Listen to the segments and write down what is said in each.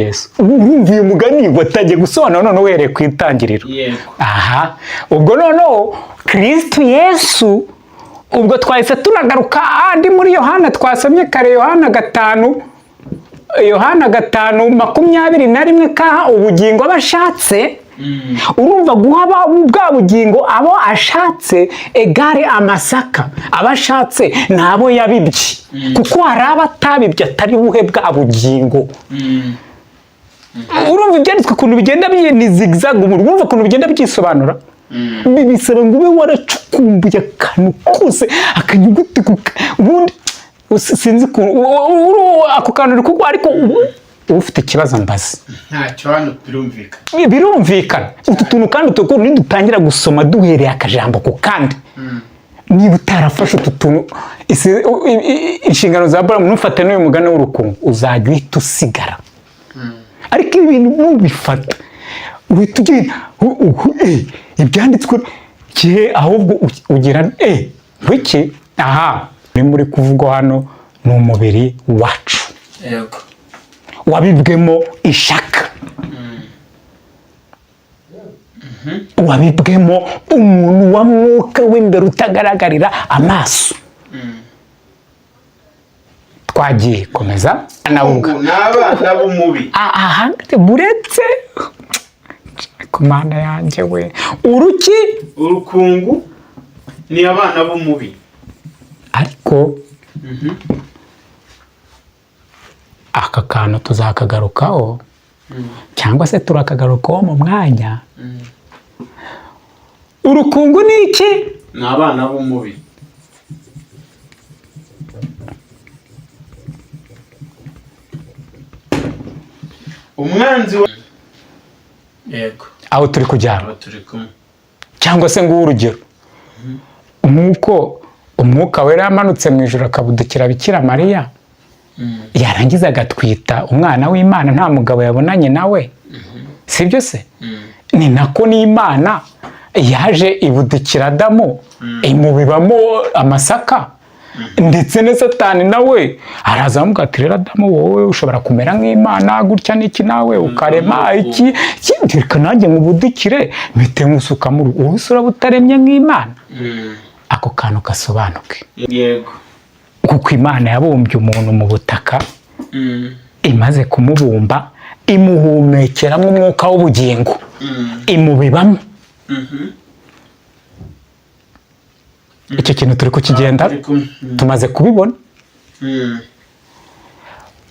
Yesu. Urumva uyu mugani watangiye gusobanura none uhereye ku itangiriro. Yego. Aha ubwo noneho Kristo Yesu, ubwo twahise tunagaruka andi muri Yohana twasomye kare, Yohana 5, Yohana 5:21, kaha ubugingo aba ashatse. Urumva guha bwa bugingo abo ashatse egare amasaka aba ashatse ni abo yabibye, kuko hari abo atabibye atari buhe bwa bugingo. Urumva ibyanditswe ukuntu bigenda ni zigzag, urumva ukuntu bigenda byisobanura. Bisaba ngo ube waracukumbuye akantu kose, akanyuguti ubundi sinzi ukuntu ako kantu uri kugwa, ariko ubu ufite ikibazo mbaza. Ntacyo, hano birumvikana. Birumvikana. Utu tuntu kandi utu nidutangira gusoma duhereye akajambo ku kandi, niba utarafashe utu tuntu, inshingano za Aburahamu, ntufate n'uyu mugani w'urukungu, uzajya uhita usigara. Ariko ibi bintu nubifata uhita ugenda ibyanditswe kihe, ahubwo ugira wiki aha muri muri kuvugwa hano ni umubiri wacu wabibwemo ishaka, wabibwemo umuntu wa mwuka w'imbere utagaragarira amaso. Twagiye komeza nawe ubwa Ubu ni abana b'umubi. Aha buretse ku Mana yanjye we, uruki? Urukungu ni abana b'umubi. Ariko aka kantu tuzakagarukaho, cyangwa se turakagarukaho mu mwanya. Urukungu ni iki? Ni abana b'umubi. Umwanzi wa, yego. Aho turi kujyana. Aba turi kumwe. Cyangwa se nguhe urugero, nk'uko Umwuka Wera yamanutse mu ijoro akabudukira Bikira Mariya, yarangiza agatwita umwana w'Imana nta mugabo yabonanye nawe, sibyo se? Ni nako n'Imana yaje ibudukira Adamu, imubibamo amasaka, ndetse na Satani nawe araza aramubwira ati: "Rero Adamu, wowe ushobora kumera nk'Imana gutya n'iki, nawe ukarema iki iki, reka nanjye nkubudukire mpite nkusukamo, wowe se uraba utaremye nk'Imana?" Ako kantu gasobanuke. Kuko Imana yabumbye umuntu mu butaka, imaze kumubumba imuhumekeramo umwuka w'ubugingo, imubibamo. Icyo kintu turi kukigenda. Turi kumwe. Tumaze kubibona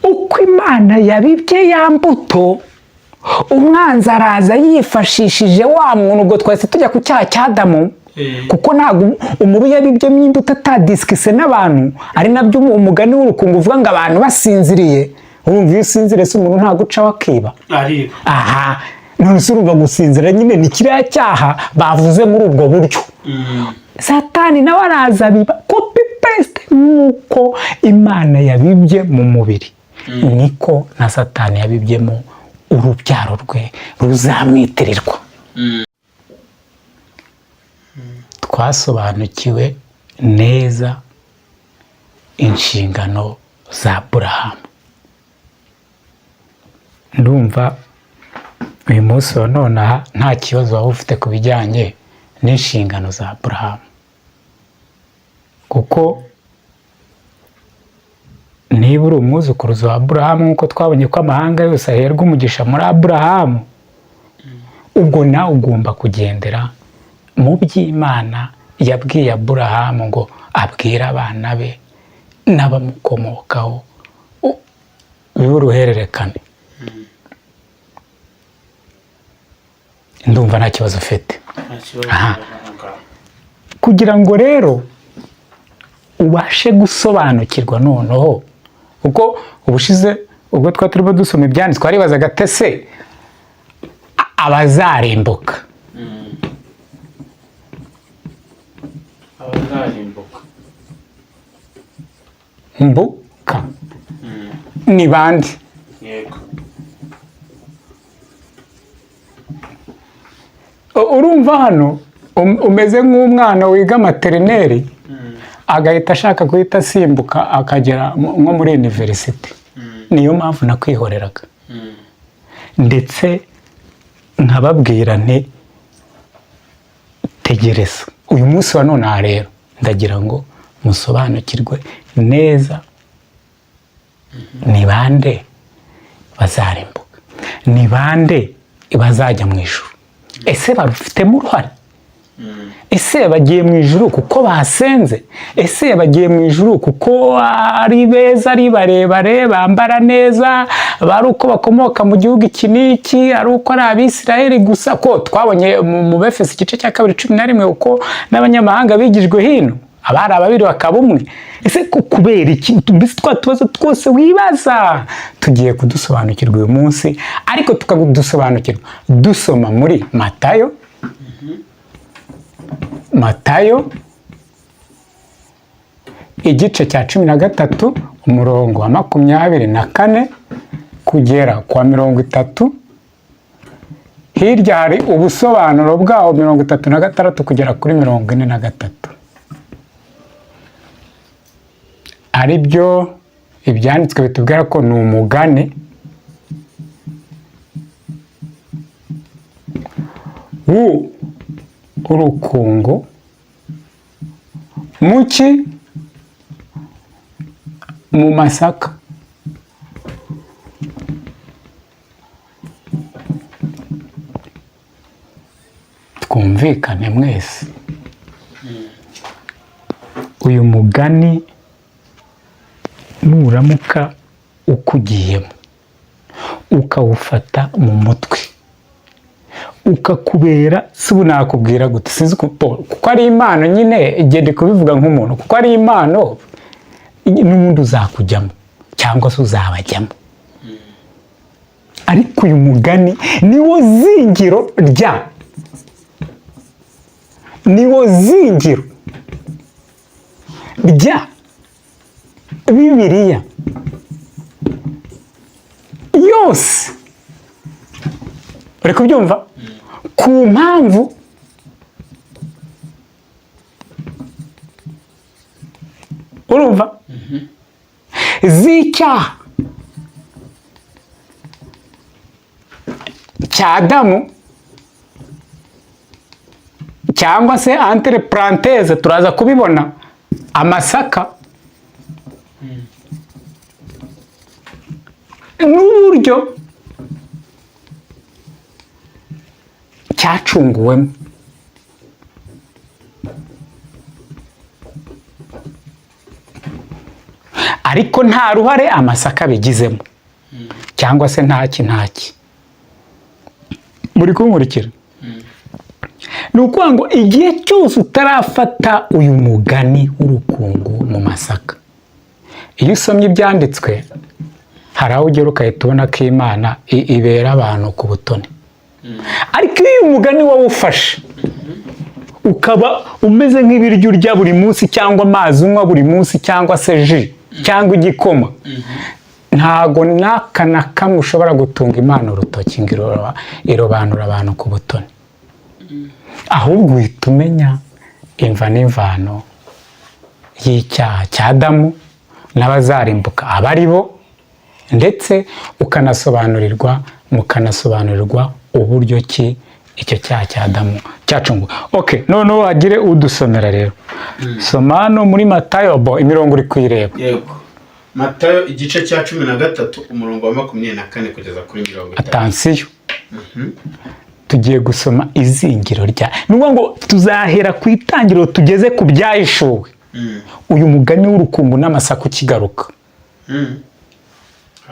uko Imana yabibye ya mbuto, umwanzi araza yifashishije wa muntu. Ubwo twahise tujya ku cyaha cya Adamu, kuko ntabwo umubi yabibyemo imbuto atadisikise n'abantu, ari nabyo umugani w'urukungu uvuga ngo abantu basinziriye. Urumva iyo usinziriye se umuntu ntabwo uca wakiba? Ariba. Aha none se urumva gusinzira nyine ni kiriya cyaha bavuze muri ubwo buryo. Satani nawe araza abiba copy paste. Nk'uko Imana yabibye mu mubiri, niko na Satani yabibyemo urubyaro rwe ruzamwitirirwa. Twasobanukiwe neza inshingano za Aburahamu. Ndumva uyu munsi wa nonaha nta kibazo waba ufite ku bijyanye n'inshingano za Aburahamu, kuko niba uri umwuzukuruza wa Aburahamu, nk'uko twabonye ko amahanga yose aherwa umugisha muri Aburahamu, ubwo nawe ugomba kugendera mu by'Imana yabwiye Aburahamu ngo abwire abana be n'abamukomokaho, bibe uruhererekane. Ndumva nta kibazo ufite. Nta kibazo. Aha. Aho ngaho. Kugira ngo rero ubashe gusobanukirwa noneho, kuko ubushize ubwo twari turimo dusoma ibyanditswe twaribazaga ate se abazarimbuka? Abazarimbuka. Mbuka ni bande? Urumva hano umeze nk'umwana wiga materineri, agahita ashaka guhita asimbuka akagera nko muri université. Niyo mpamvu nakwihoreraga. Ndetse nkababwira nti: "Tegereza." Uyu munsi wa none aha rero ndagira ngo musobanukirwe neza: ni bande bazarimbuka? Ni bande bazajya mu ijuru? Ese babifitemo uruhare? Ese bagiye mu ijuru kuko basenze? Ese bagiye mu ijuru kuko ari beza, ari barebare, bambara neza, ari uko bakomoka mu gihugu iki n'iki, ari uko ari Abisirayeli gusa? Ko twabonye mu Befesi igice cya 2 11, uko n'abanyamahanga bigijwe hino, abari ababiri bakaba umwe. Ese kubera iki? Mbese twa tubazo twose wibaza tugiye kudusobanukirwa uyu munsi, ariko tukadusobanukirwa dusoma muri Matayo. Matayo igice cya 13, umurongo wa 24 kugera kwa 30. Hirya hari ubusobanuro bwawo, 36 kugera kuri 43, ari byo ibyanditswe bitubwira ko ni umugani w'urukungu muki mu masaka. Twumvikane mwese, uyu mugani nuramuka ukugiyemo, ukawufata mu mutwe, ukakubera, si ubu nakubwira gute, sinzi kuko ari impano nyine, genda kubivuga nk'umuntu, kuko ari impano n'ubundi uzakujyamo cyangwa se uzabajyamo. Ariko uyu mugani niwo zingiro rya Bibiliya yose. Uri kubyumva? Ku mpamvu urumva z'icyaha cya Adamu, cyangwa se entre parenthèses turaza kubibona, amasaka, n'uburyo cyacunguwemo. Ariko nta ruhare amasaka bigizemo, cyangwa se ntaki ntaki. Muri kunkurikira? Ni ukuvuga ngo igihe cyose utarafata uyu mugani w'urukungu mu masaka, iyo usomye ibyanditswe hari aho ugera ugahita ubona ko Imana ibera abantu ku butoni. Ariko iyo uyu mugani wawufashe ukaba umeze nk'ibiryo urya buri munsi, cyangwa amazi unywa buri munsi, cyangwa se jus, cyangwa igikoma, ntago n'aka na kamwe ushobora gutunga Imana urutoki ngo irobanura abantu ku butoni. Ahubwo uhita umenya imva n'imvano y'icyaha cya Adamu n'abazarimbuka aba ari bo, ndetse ukanasobanurirwa, mukanasobanurirwa uburyo ki icyo cyaha cya Adamu cyacunguwe. Okay, noneho hagire udusomera rero. Soma hano muri Matayo bo, imirongo uri kuyireba. Yego, Matayo igice cya 13, umurongo wa 24 kugeza kuri 30. Attention, tugiye gusoma izingiro rya, ni ukuvuga ngo tuzahera ku Itangiriro tugeze ku Byahishuwe, uyu mugani w'urukungu n'amasaka ukigaruka.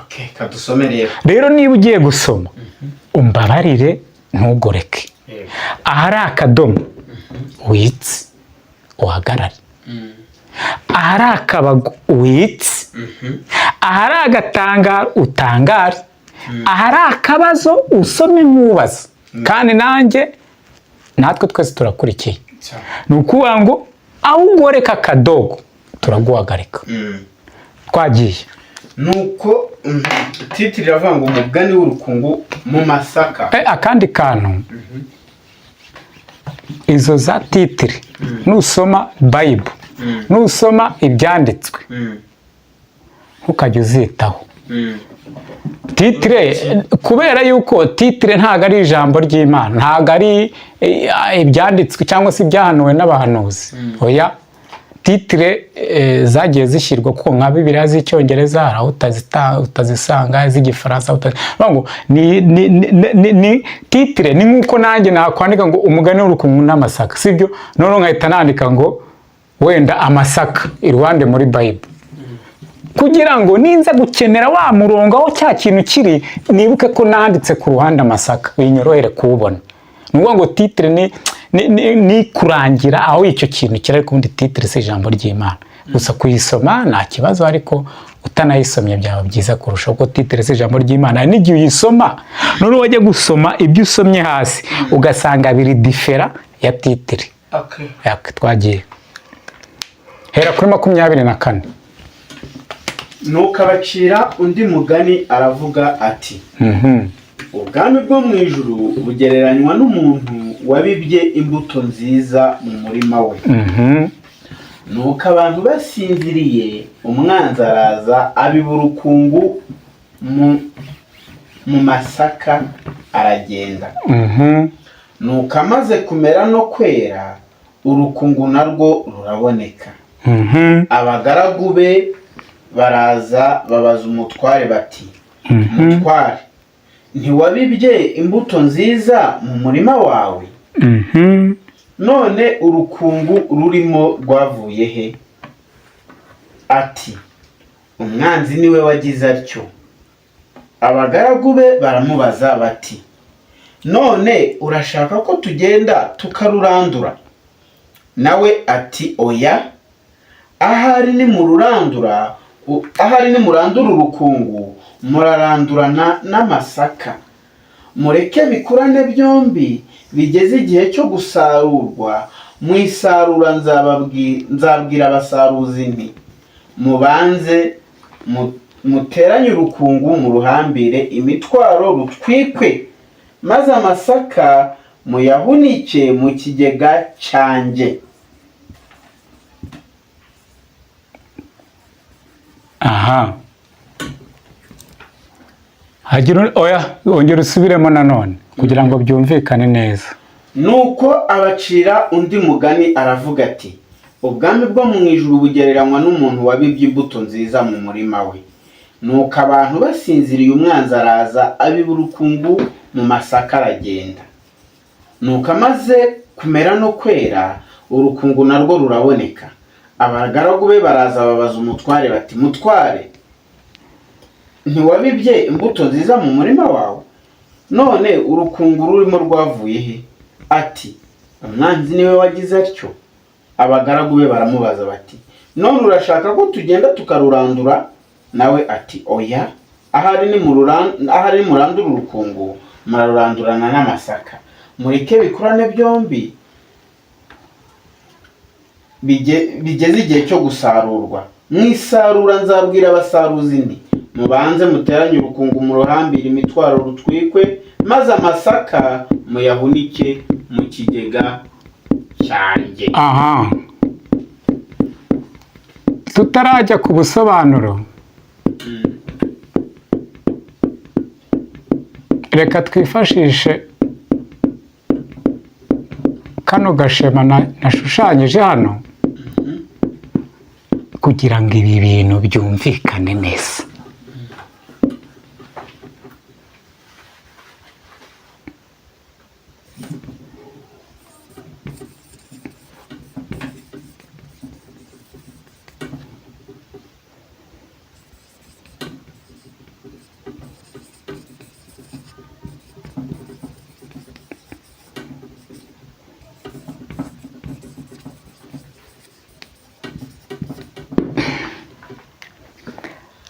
Okay, kadusome rero. Rero niba ugiye gusoma, umbabarire, ntugoreke. Ahari akadomo witse uhagarare, ahari akabago witse, ahari agatangaro utangare, ahari akabazo usome nk'ubaza. Kandi nanjye, natwe twese turakurikiye. Ni ukuvuga ngo aho ugoreka akadogo turaguhagarika. Twagiye. Nuko titre iravuga ngo umugani w'urukungu mu masaka. Akandi kantu, izo za titre, nusoma Bible, nusoma ibyanditswe, ntukajye uzitaho. Titre, kubera yuko titre ntabwo ari ijambo ry'Imana, ntabwo ari ibyanditswe cyangwa se ibyahanuwe n'abahanuzi. Oya, titre zagiye zishyirwa kuko nka Bibiliya z'Icyongereza hari aho utazisanga, iz'Igifaransa bavuga ngo ni titre. Ni nk'uko nanjye nakwandika ngo "Umugani w'urukungu n'amasaka", sibyo? Noneho nkahita nandika ngo wenda "Amasaka" iruhande muri Bible, kugira ngo ninza gukenera wa murongo aho cya kintu kiri, nibuke ko nanditse ku ruhande "amasaka", binyorohere kuwubona. Ni ukuvuga ngo titre ni kurangira aho icyo kintu kiri, ariko ubundi titre si ijambo ry'Imana. Gusa kuyisoma nta kibazo, ariko utanayisomye byaba byiza kurusha, kuko titre si ijambo ry'Imana. Hari n'igihe uyisoma, noneho wajya gusoma ibyo usomye hasi ugasanga biri différent ya titre. Yaka, twagiye, hera kuri 24. Nuko abacira undi mugani, aravuga ati: "Ubwami bwo mu ijuru bugereranywa n'umuntu wabibye imbuto nziza mu murima we. Nuko abantu basinziriye, umwanzi araza abiba urukungu mu masaka, aragenda. Nuko amaze kumera no kwera, urukungu narwo ruraboneka. Abagaragu be baraza babaza umutware bati: 'Mutware, ntiwabibye imbuto nziza mu murima wawe? None urukungu rurimo rwavuye he?' Ati: 'Umwanzi niwe wagize atyo.' Abagaragu be baramubaza bati: 'None urashaka ko tugenda tukarurandura?' Nawe ati: 'Oya, ahari nimurandura urukungu, murarandurana n'amasaka. Mureke bikurane byombi bigeze igihe cyo gusarurwa. Mu isarura nzabwira abasaruzi nti: Mubanze muteranye urukungu, muruhambire imitwaro, rutwikwe, maze amasaka muyahunike mu kigega cyanjye.'" Aha hagira oya, ongera usubiremo nanone kugira ngo byumvikane neza. Nuko abacira undi mugani, aravuga ati: "Ubwami bwo mu ijuru bugereranywa n'umuntu wabibye imbuto nziza mu murima we. Nuko abantu basinziriye, umwanzi araza abiba urukungu mu masaka, aragenda. Nuko amaze kumera no kwera, urukungu narwo ruraboneka. Abagaragu be baraza babaza umutware bati: 'Mutware, ntiwabibye imbuto nziza mu murima wawe? None urukungu rurimo rwavuye he?' Ati: 'Umwanzi niwe wagize atyo.' Abagaragu be baramubaza bati: 'None urashaka ko tugenda tukarurandura?' Nawe ati: 'Oya, ahari nimurandura urukungu, murarurandurana n'amasaka. Mureke bikurane byombi bigeze igihe cyo gusarurwa. Mu isarura nzabwira abasaruzi nti: Mubanze muteranye urukungu, muruhambire imitwaro, rutwikwe, maze amasaka muyahunike mu kigega cyanjye.'" Aha tutarajya ku busobanuro, reka twifashishe kano gashema nashushanyije hano kugira ngo ibi bintu byumvikane neza.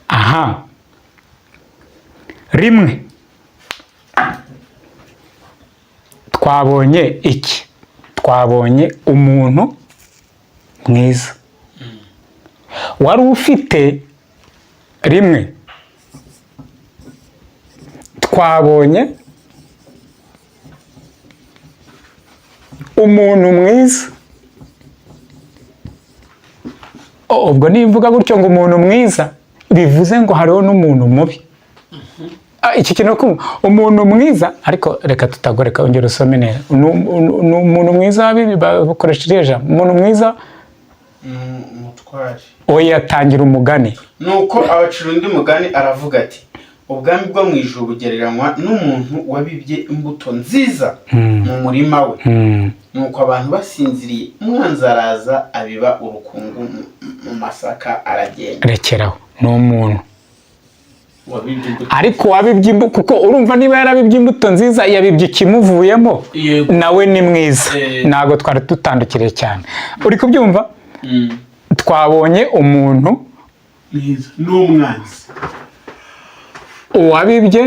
Aha rimwe twabonye iki? Twabonye umuntu mwiza wari ufite, rimwe twabonye umuntu mwiza. Oh, ubwo nimvuga gutyo ngo umuntu mwiza, bivuze ngo hariho n'umuntu mubi. Iki kintu kumva umuntu mwiza, ariko reka tutagoreka, ongera usome neza. Ni umuntu mwiza, bakoresha iriya jambo umuntu mwiza. Umutware. Oya, tangira umugani. Nuko abacira undi mugani, aravuga ati: "Ubwami bwo mu ijuru bugereranywa n'umuntu wabibye imbuto nziza mu murima we. Nuko abantu basinziriye, umwanzi araza abiba urukungu mu masaka, aragenda." Rekeraho, ni umuntu wabibye imbuto. Ariko wabibye kuko urumva niba yarabibye imbuto nziza, yabibye ikimuvuyemo. Nawe ni mwiza. Ntabwo twari dutandukiriye cyane, uri kubyumva? Twabonye umuntu mwiza n'umwanzi. Uwabibye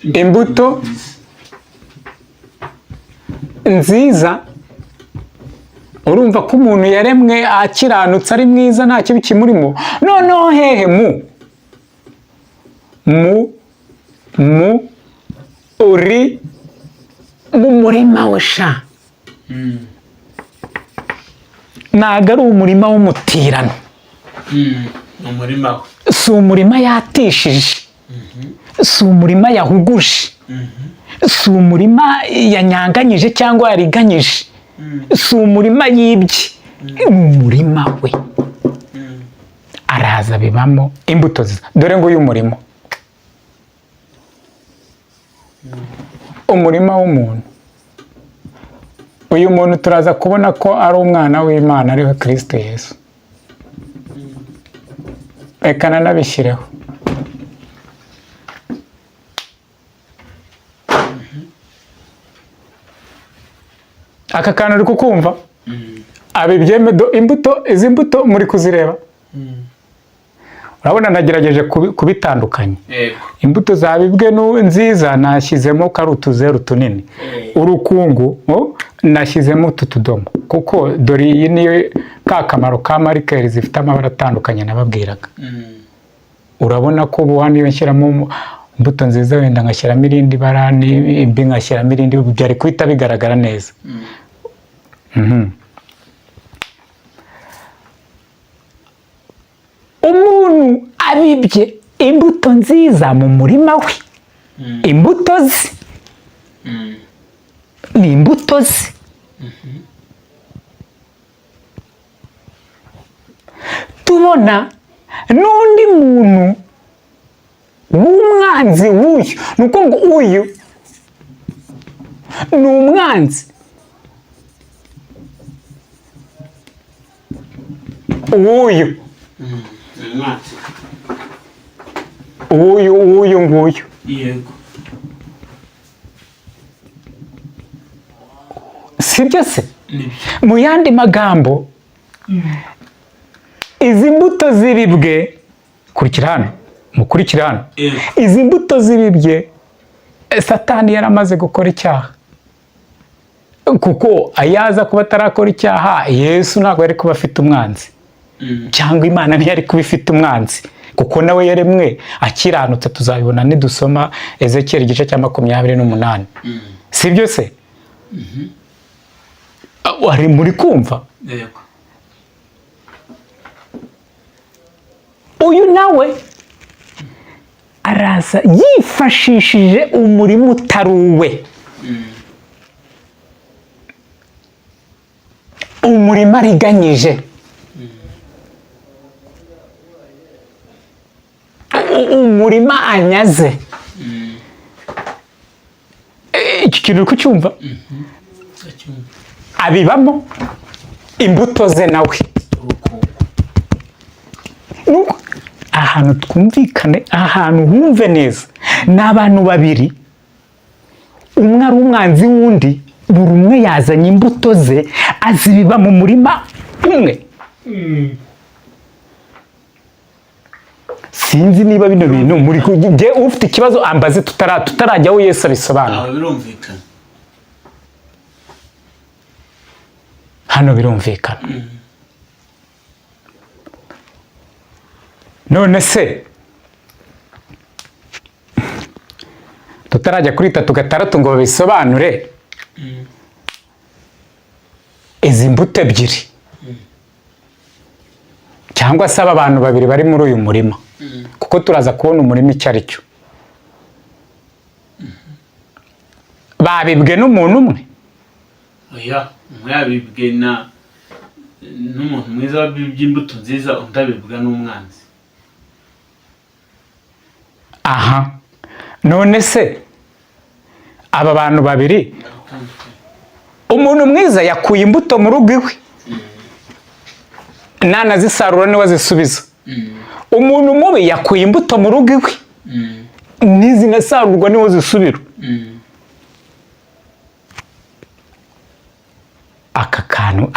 imbuto nziza. Urumva ko umuntu yaremwe akiranutse, ari mwiza, nta kibi kimurimo. Noneho hehe? Mu uri mu murima we sha, ntabwo ari umurima w'umutirano. Ni umurima we. Si umurima yatishije, si umurima yahuguje, si umurima yanyanganyije cyangwa yariganyije, si umurima yibye, ni umurima we. Araza bibamo imbuto nziza. Dore ngo uyu murimo, umurima w'umuntu, uyu muntu turaza kubona ko ari umwana w'Imana, ariwe Kirisito Yesu. Reka nanabishyireho. Aka kantu uri kukumva? Abibyeme imbuto, izi mbuto muri kuzireba, urabona nagerageje kubitandukanya. Imbuto zabibwe nziza nashyizemo ko ari utuzeru tunini. Urukungu nashyizemo utu tudomo, kuko dore iyi niyo ka kamaro ka marker zifite amabara atandukanye nababwiraga. Urabona ko ubu hano iyo nshyiramo imbuto nziza, wenda ngashyiramo irindi bara, n'imbi ngashyiramo irindi, byari guhita bigaragara neza. Umuntu abibye imbuto nziza mu murima we, imbuto ze ni imbuto ze. Tubona n'undi muntu w'umwanzi w'uyu, ni uko ngo uyu ni umwanzi w'uyu. Umwanzi. Uyu, uyu nguyu. Sibyo se? Nibyo. Mu yandi magambo, izi mbuto zibibwe, kurikira hano, mukurikire hano. Izi mbuto zibibye, Satani yaramaze gukora icyaha, kuko ayaza kuba atarakora icyaha, Yesu ntabwo yari kuba afite umwanzi, cyangwa Imana ntiyari kuba ifite umwanzi, kuko nawe yaremwe akiranutse. Tuzabibona nidusoma Ezekiyeli igice cya 28. Sibyo se? Wari muri kumva? Yego. Uyu nawe araza yifashishije umurima utari uwe, umurima ariganyije, umurima anyaze. Iki kintu uri kucyumva? Ndacyumva. Abibamo imbuto ze nawe. Urukungu. Nuko ahantu twumvikane, ahantu humve neza, ni abantu babiri, umwe ari umwanzi w'undi, buri umwe yazanye imbuto ze azibiba mu murima umwe. Sinzi niba bino bintu muri njye, ufite ikibazo ambaze tutarajya aho Yesu abisobanura. Aho birumvikana. Hano birumvikana. None se tutarajya kuri 3 6 ngo babisobanure, izi mbuto ebyiri cyangwa se aba bantu babiri bari muri uyu murima? Kuko turaza kubona umurima icyo ari cyo. Babibwe n'umuntu umwe? Oya, umwe yabibwe na n'umuntu mwiza wabibye imbuto nziza, undi abibwa n'umwanzi. Aha, none se aba bantu babiri, umuntu mwiza yakuye imbuto mu rugo iwe, nanazisarura niwe azisubiza. Umuntu mubi yakuye imbuto mu rugo iwe, nizinasarurwa niwe zisubira. Aka kantu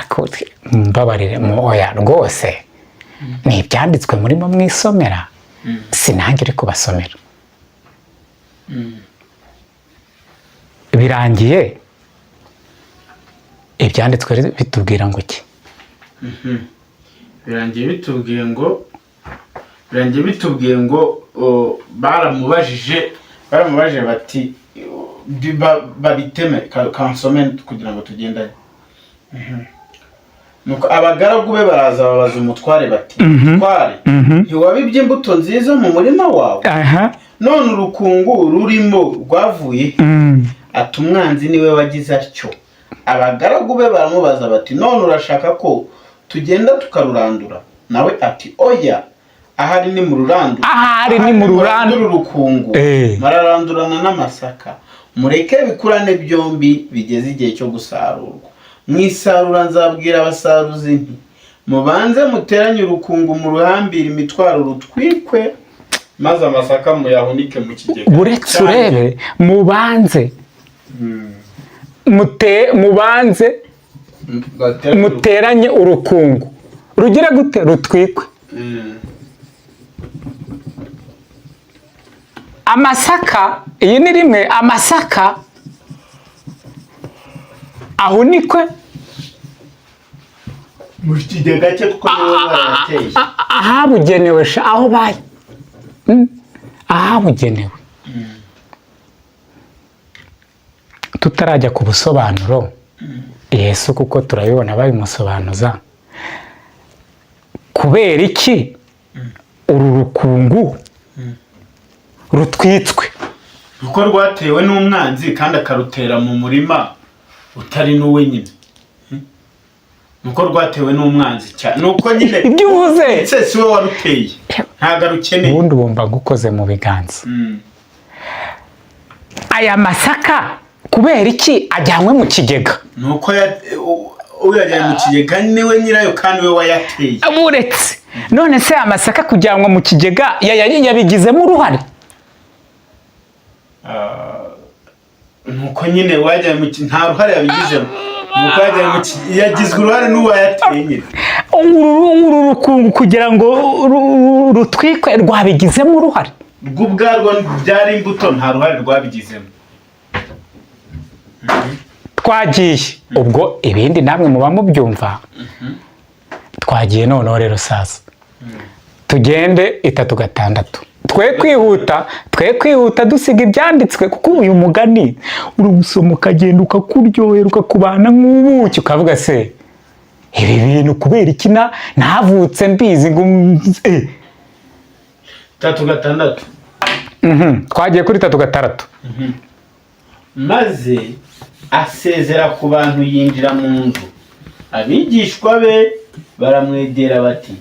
mbabarire, oya rwose, ni ibyanditswe murimo mwisomera, sinange uri kubasomera. Birangiye ibyanditswe bitubwira ngo iki? Birangiye bitubwiye ngo, birangiye bitubwiye ngo baramubajije bati babiteme. Kansome kugira ngo tugendane. Nuko abagaragu be baraza babaza umutware bati: "Mutware, ntiwabibye imbuto nziza mu murima wawe? None urukungu rurimo rwavuye he?" Ati: "Umwanzi niwe wagize atyo." Abagaragu be baramubaza bati: "None urashaka ko tugenda tukarurandura?" Nawe ati: "Oya, ahari ni mu rurandura." Ahari ni mu rurandura. Urukungu mararandurana n'amasaka, mureke bikurane byombi bigeze igihe cyo gusarurwa. Mu isarura nzabwira abasaruzi nti: 'Mubanze muteranye urukungu, muruhambire imitwaro rutwikwe, maze amasaka muyahunike mu kigega." Buretse urebe, mubanze mubanze muteranye urukungu, rugire gute? Rutwikwe. Amasaka, iyi ni rimwe, amasaka ahunikwe mu kigega cye, kuko niwe barayateye. Ahabugenewe sha, aho bayi ahabugenewe. Tutarajya ku busobanuro Yesu, kuko turabibona babimusobanuza, kubera iki uru rukungu rutwitswe? Kuko rwatewe n'umwanzi, kandi akarutera mu murima utari n'uwe nyine. Nuko rwatewe n'umwanzi cyane, nuko nyine Ibyo uvuze ndetse si we waruteye, ntabwo arukeneye. Ubundi bumva gukoze mu biganza. Aya masaka kubera iki ajyanywe mu kigega? Nuko uyajyanye mu kigega niwe nyirayo, kandi we wayateye. Uretse none se amasaka kujyanwa mu kigega yabigizemo uruhare? Nuko nyine wajyanye mu nta ruhare yabigizemo, nuko yajyanye mu yagizwe uruhare n'uwayateye nyine. Uru rukungu kugira ngo rutwikwe rwabigizemo uruhare? Rwo ubwarwo byari imbuto, nta ruhare rwabigizemo. Twagiye ubwo, ibindi namwe muba mubyumva. Twagiye noneho rero sasa, tugende 3:6, twe kwihuta dusiga ibyanditswe, kuko uyu mugani urawusoma ukagenda ukakuryohera, ukakubana nk'ubuki, ukavuga: "Se ibi bintu kubera iki navutse mbizi ngo?" 3:6. Twagiye kuri 3:6. Maze asezera ku bantu, yinjira mu nzu. Abigishwa be baramwegera bati: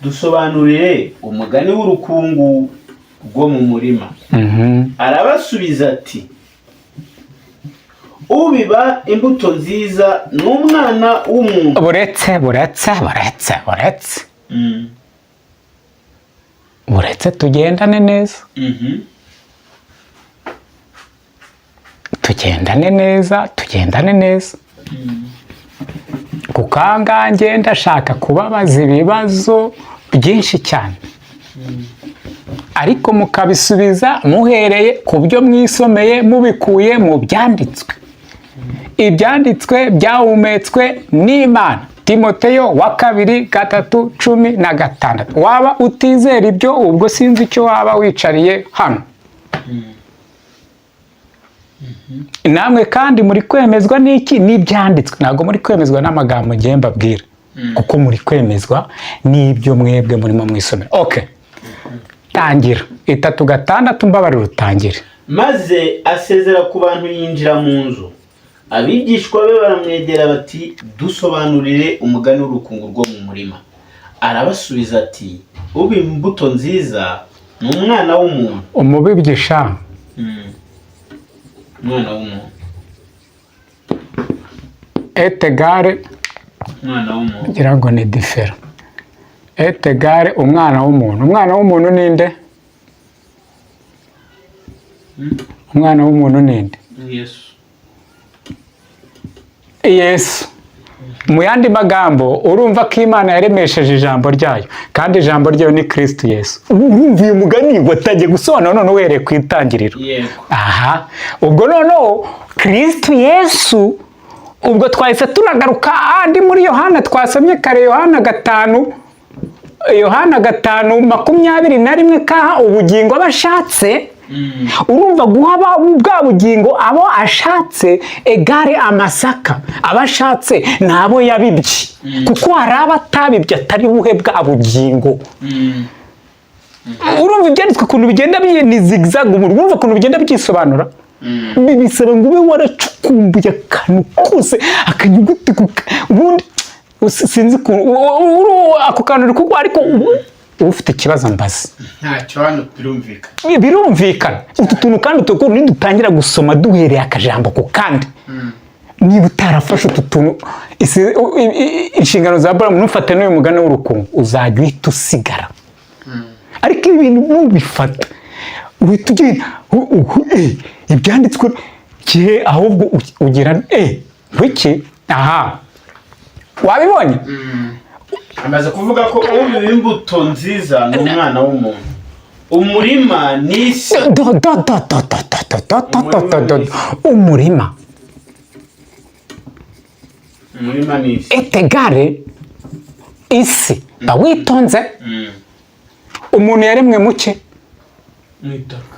"Dusobanurire umugani w'urukungu rwo mu murima." Arabasubiza ati: "Ubiba imbuto nziza ni Umwana w'umuntu." Buretse, buretse, buretse, buretse. Buretse tugendane neza. Tugendane neza, tugendane neza, kuko aha ngaha ngenda ndashaka kubabaza ibibazo byinshi cyane, ariko mukabisubiza muhereye ku byo mwisomeye, mubikuye mu byanditswe, ibyanditswe byahumetswe n'Imana. Timoteyo wa kabiri 3:16. Waba utizera ibyo, ubwo sinzi icyo waba wicariye hano. Namwe kandi muri kwemezwa n'iki? N'ibyanditswe. Ntabwo muri kwemezwa n'amagambo ngiye mbabwira, kuko muri kwemezwa n'ibyo mwebwe murimo mwisomera. Okay, Tangira 3:6, mbabarira utangire. Maze asezera ku bantu, yinjira mu nzu. Abigishwa be baramwegera bati: "Dusobanurire umugani w'urukungu rwo mu murima." Arabasubiza ati: "Ubiba imbuto nziza ni Umwana w'umuntu." Umubibyi sha? Umwana w'umuntu. Est égal. Umwana w'umuntu. Ngira ngo ni différent. Est égal umwana w'umuntu. Umwana w'umuntu ninde? Umwana w'umuntu ninde? Yesu. Yesu. Mu yandi magambo, urumva ko Imana yaremesheje ijambo ryayo, kandi ijambo ryayo ni Kirisitu Yesu. Urumva uyu mugani watangiye gusobanura none uhereye ku itangiriro. Yego. Aha ubwo noneho Kirisitu Yesu, ubwo twahise tunagaruka andi muri Yohana twasomye kare, Yohana 5, Yohana 5:21, kaha ubugingo aba ashatse. Urumva guha bwa bugingo abo ashatse égale amasaka aba ashatse ni abo yabibye, kuko hari abo atabibye atari buhe bwa bugingo. Urumva ibyanditswe ukuntu bigenda ni zigzag, urumva ukuntu bigenda byisobanura. Bisaba ngo ube waracukumbuye akantu kose, akanyuguti ubundi sinzi ukuntu ako kantu uri kugwa, ariko ufite ikibazo mbaze. Ntacyo, hano birumvikana. Birumvikana. Utu tuntu kandi utu nidutangira gusoma duhereye akajambo ku kandi, niba utarafashe utu tuntu, inshingano za Buramu, ntufate n'uyu mugani w'urukungu, uzajya uhita usigara. Ariko ibi bintu nubifata uhita ugenda ibyanditswe kihe, ahubwo ugira wiki aha wabibonye. Amaze kuvuga ko ubiba imbuto nziza ni Umwana w'umuntu, umurima ni isi. Do do do do do do do do do do do do, umurima. Umurima ni isi. Est égal isi. Ba witonze. Umuntu yaremwe muke? Mu itaka.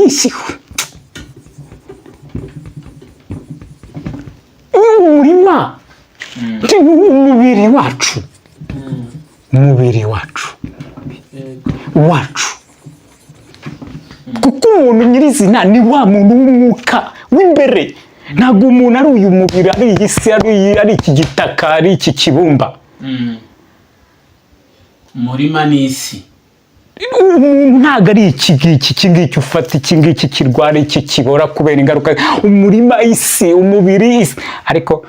Isi, umurima, umubiri wacu, umubiri wacu wacu, kuko umuntu nyirizina ni wa muntu w'umwuka w'imbere. Ntabwo umuntu ari uyu mubiri, ari iyi si, ari iki gitaka, ari iki kibumba. Umurima ni isi. Umuntu ntabwo ari iki ngiki, iki ngiki ufata, iki ngiki kirwara, iki kibora kubera ingaruka. Umurima, isi, umubiri, isi. Ariko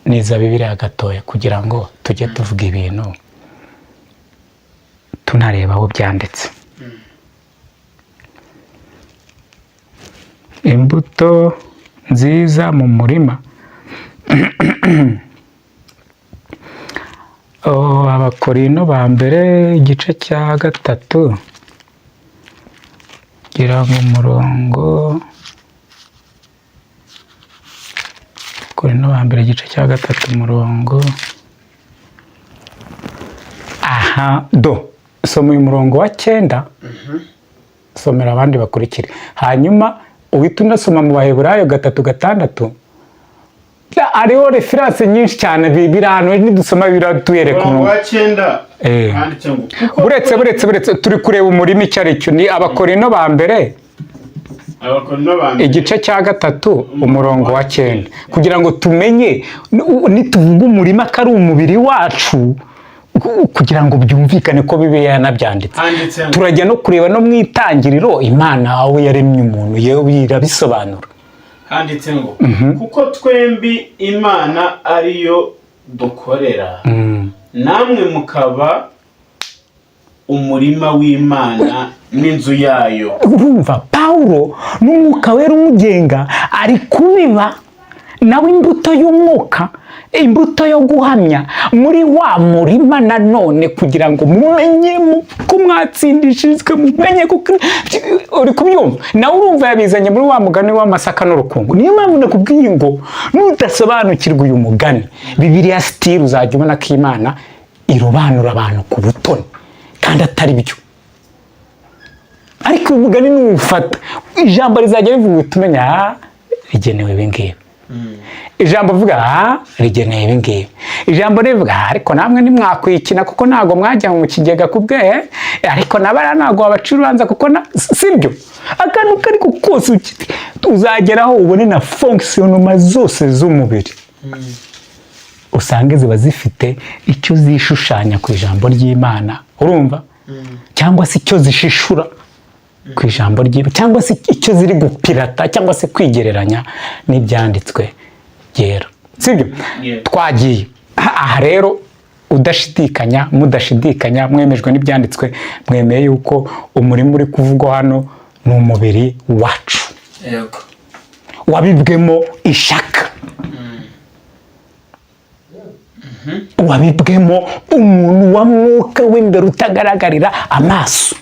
niza Bibiliya gatoya kugira ngo tujye tuvuga ibintu tunareba aho byanditse. Imbuto nziza mu murima. Oh, Abakorino ba mbere igice cya 3, gira ngo umurongo, Abakorino ba mbere igice cya 3 umurongo, aha do soma uyu murongo wa 9, somera abandi bakurikire, hanyuma uhita unasoma mu Baheburayo 3:6. Hariho références nyinshi cyane, biri ahantu nidusoma biratwereka. Umurongo wa 9 handitse ngo kuko Buretse, buretse, buretse, turi kureba umurima icyo ari cyo. Ni Abakorino ba mbere. Abakorino ba mbere. Igice cya 3 umurongo wa 9, kugira ngo tumenye nituvuga umurima ko ari umubiri wacu, kugira ngo byumvikane ko Bibiliya yanabyanditse. Handitse ngo Turajya no kureba no mu itangiriro, Imana aho yaremye umuntu, yewe irabisobanura. Handitse ngo: "Kuko twembi Imana ariyo dukorera, namwe mukaba umurima w'Imana n'inzu yayo." Urumva Pawulo n'Umwuka Wera umugenga ari kubiba nawe imbuto y'umwuka, imbuto yo guhamya muri wa murima nanone, kugira ngo mumenye ko mwatsindishirizwe, mumenye ko uri kubyumva nawe. Urumva yabizanye muri wa mugani w'amasaka n'urukungu. Niyo mpamvu nakubwiye ngo nudasobanukirwa uyu mugani, Bibiliya still uzajya ubona ko Imana irobanura abantu ku butoni kandi atari byo. Ariko uyu mugani nuwufata, ijambo rizajya rivuga uhita umenya, ah, rigenewe ibi ngibi. Ijambo vuga aha rigeneye ibi ngibi, ijambo rivuga aha, ariko namwe ntimwakwikina kuko ntabwo mwajya mu kigega ku bwe, ariko nabara ntabwo wabaca urubanza kuko sibyo. Akantu kari ko kose uzageraho ubone na fonctionnement zose z'umubiri, usange ziba zifite icyo zishushanya ku ijambo ry'Imana, urumva, cyangwa se icyo zishishura ku ijambo ry'Imana, cyangwa se icyo ziri gupirata, cyangwa se kwigereranya n'ibyanditswe byera, sibyo? Yeah. Twagiye aha rero, udashidikanya, mudashidikanya, mwemejwe n'ibyanditswe, mwemeye yuko umurima uri kuvugwa hano ni umubiri wacu wabibwemo ishaka, wabibwemo umuntu wa mwuka w'imbere utagaragarira amaso.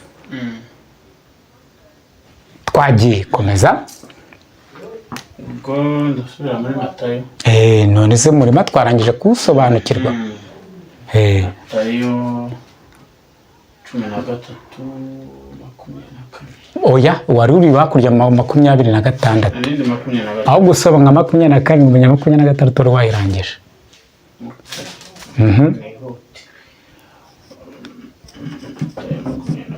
Twagiye, komeza. Ubwo ndasubira muri Matayo. None se murima twarangije kuwusobanukirwa? Matayo 13:24. Oya, wari uri hakurya 26. Narindi 26. Aho gusoma nka 27, menya 26 wari wayirangije. Nihute. Matayo 26, guhera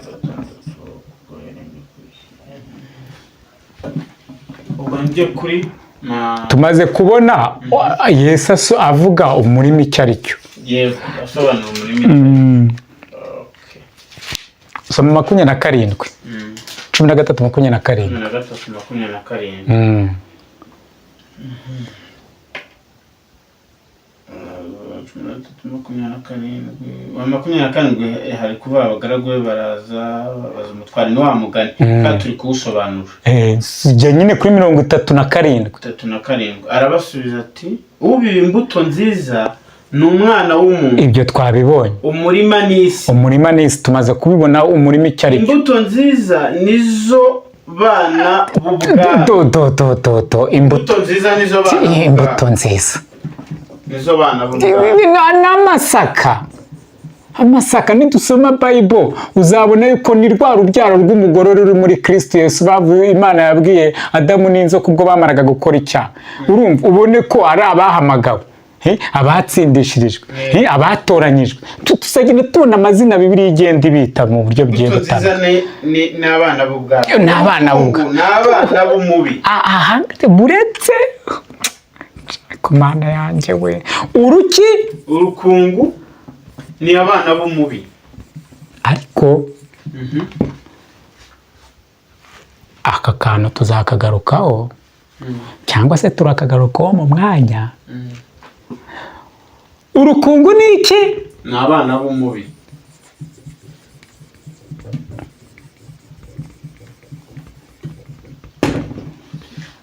ubwo njye kuri ma Tumaze kubona Yesu avuga umurima icyo ari cyo. Yego, asobanura umurima. Okay. Soma 27. 13:27. 13:27. 13:27, wa 27, hari kuba abagaragu be baraza babaza umutware, ni wa mugani kandi turi kuwusobanura. Jya nyine kuri 37. 37, arabasubiza ati: "Ubiba imbuto nziza ni Umwana w'umuntu." Ibyo twabibonye. "Umurima ni isi." Umurima ni isi, tumaze kubibona umurima icyo ari cyo. "Imbuto nziza nizo bana b'ubwami." Do do do do do, imbuto. Imbuto nziza nizo bana b'ubwami. Imbuto nziza Nizo bana b'ubwami. N'amasaka, amasaka, nidusoma Bible uzabona yuko ni rwa rubyaro rw'umugore ruri muri Kristo Yesu. Bavuye Imana yabwiye Adamu n'inzoka ubwo bamaraga gukora icyaha, urumva, ubone ko ari abahamagawe, abatsindishirijwe, abatoranyijwe. Tuzagenda tubona amazina Bibiliya igenda ibita mu buryo bugiye Imbuto nziza butandukanye. ni abana b'ubwami. Ni abana b'ubwami. Ni abana b'umubi. Aha buretse ku Mana yanjye we, uruki? Urukungu ni abana b'umubi. Ariko aka kantu tuzakagarukaho, cyangwa se turakagarukaho mu mwanya. Urukungu ni iki? Ni abana b'umubi.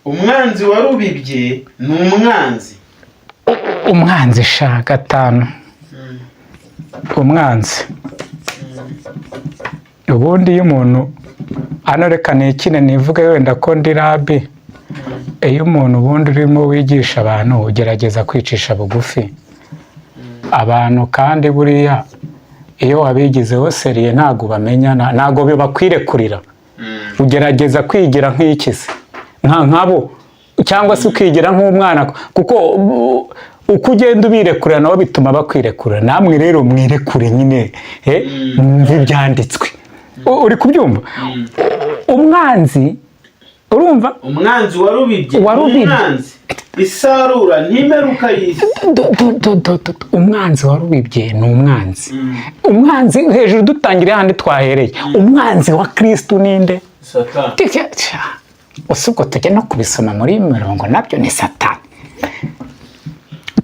Umwanzi warubibye ni umwanzi. Umwanzi sha, gatanu, umwanzi. Ubundi iyo umuntu hano, reka nikine nivuge wenda ko ndi rabi, iyo umuntu ubundi urimo wigisha abantu ugerageza kwicisha bugufi abantu, kandi buriya iyo wabigizeho sérieux ntabwo bamenya, ntabwo bibakwirekurira. Ugerageza kwigira nk'iki se, nkabo, cyangwa se ukigira nk'umwana, kuko uko ugenda ubirekurira nabo bituma bakwirekurira. Namwe rero mwirekure nyine, mwumve ibyanditswe. Uri kubyumva? Umwanzi, urumva? Umwanzi warubibye. Warubibye. Umwanzi, isarura ntimeruka y'isi. Do- do- do- do- do- umwanzi warubibye ni umwanzi. Umwanzi hejuru, dutangire handi twahereye, umwanzi wa Kristu ninde? Satani. Ese ubwo tujya no kubisoma muri iyi mirongo, nabyo ni Satani.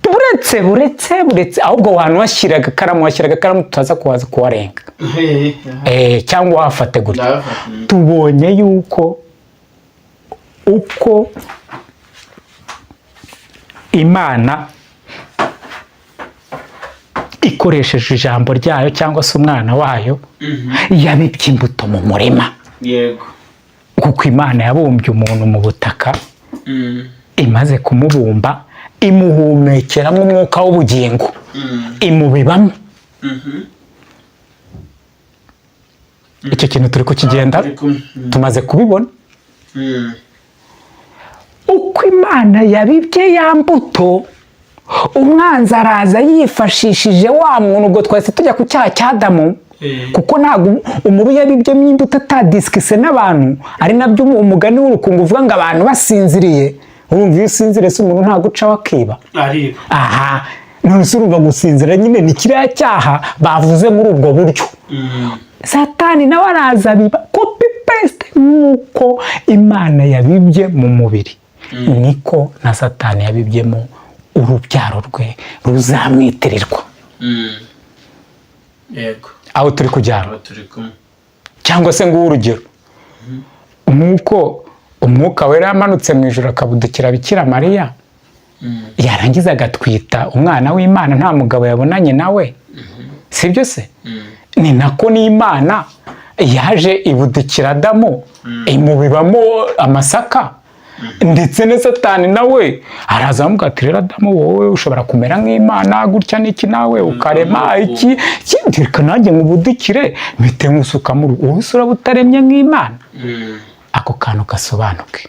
Buretse, buretse, buretse, ahubwo wantu washyiraga akaramu, washyiraga akaramu, tutaza kuhaza kuwarenga, cyangwa wahafate gutya. Ndahafata. Tubonye yuko uko Imana ikoresheje ijambo ryayo cyangwa se umwana wayo yabibye imbuto mu murima, kuko Imana yabumbye umuntu mu butaka, imaze kumubumba imuhumekeramo umwuka w'ubugingo, imubibamo. Icyo kintu turi kukigenda, Turi kumwe. tumaze kubibona. Uko Imana yabibye ya mbuto, umwanzi araza yifashishije wa muntu. Ubwo twahise tujya ku cyaha cya Adamu, kuko ntabwo umubi yabibyemo imbuto atadisikise n'abantu. Ari nabyo umugani w'urukungu uvuga ngo abantu basinziriye. Urumva, iyo usinziriye se umuntu ntabwo uca wakiba? Ariba. Aha none se urumva gusinzira nyine ni kiriya cyaha bavuze muri ubwo buryo. Satani nawe araza abiba copy paste. Nk'uko Imana yabibye mu mubiri, niko na Satani yabibyemo urubyaro rwe ruzamwitirirwa. Aho turi kujyana? Aba turi kumwe. Cyangwa se nguhe urugero: nk'uko Umwuka Wera yamanutse mu ijuru akabudukira Bikira Mariya, yarangiza agatwita umwana w'Imana nta mugabo yabonanye nawe, sibyo se? Ni nako n'Imana yaje ibudikira Adamu, imubibamo amasaka. Ndetse na Satani nawe araza aramubwira ati: "Rero Adamu, wowe ushobora kumera nk'Imana gutya n'iki, nawe ukarema iki iki, reka nanjye nkubudikire mpite nkusukamo, wowe se uraba utaremye nk'Imana?" Ako kantu gasobanuke.